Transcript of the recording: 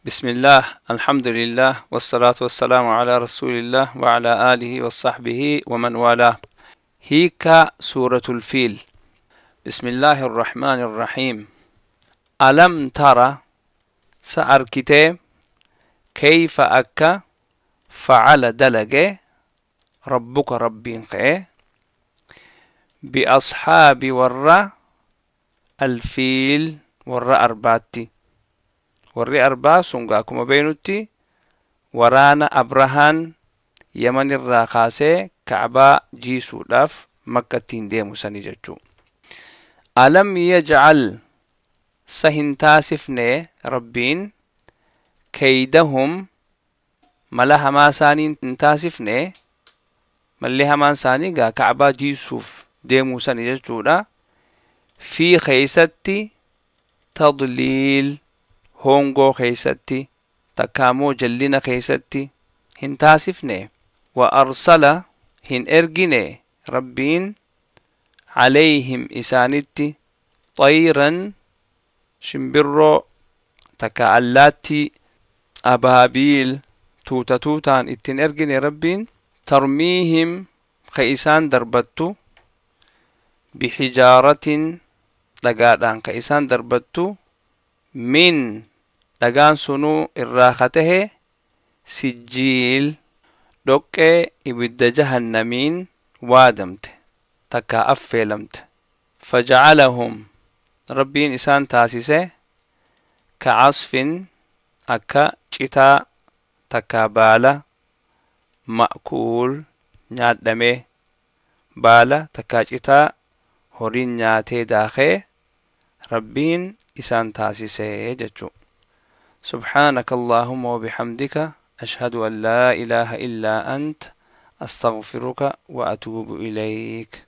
بسم الله، الحمد لله، والصلاة والسلام على رسول الله وعلى آله وصحبه ومن والاه. هيك سورة الفيل. بسم الله الرحمن الرحيم. ألم ترى سأركتي كيف أكا فعل دلقي ربك ربين خي بأصحاب ورا الفيل ورا أرباتي warri arbaa sun akkuma beeynutti waraana Abrahaan Yaman irraa kaasee Ka'baa jiisuudhaaf Makkattiin deemu sani jechuu. Alam yajcal sa hin taasifne Rabbiin keeydahum mala hamaa isaanii hin taasifne, malli hamaan isaanii gaa Ka'baa jiisuuf deemuu sani jechuudha. Fi keeysatti tadliil hongoo keeysatti takkaamoo jallina keeysatti hin taasifne. Wa arsala hin ergine Rabbiin calayhim isaanitti xayran shimbirroo takka allaattii abaabiil tuuta tuutaan ittiin ergine Rabbiin tarmiihim ka isaan darbattu bixijaaratin dhagaadhaan ka isaan darbattu min dhagaan sunuu irraa ka tahe sijjiil dhoqqee ibidda jahannamiin waadamte takka affeelamte. Fajacalahum Rabbiin isaan taasise ka casfin akka citaa takka baala ma'kuul nyaadhamee baala takka citaa horiin nyaatee daakee Rabbiin isaan taasisee jechuu. سبحانك اللهم وبحمدك أشهد أن لا إله إلا أنت أستغفرك وأتوب إليك.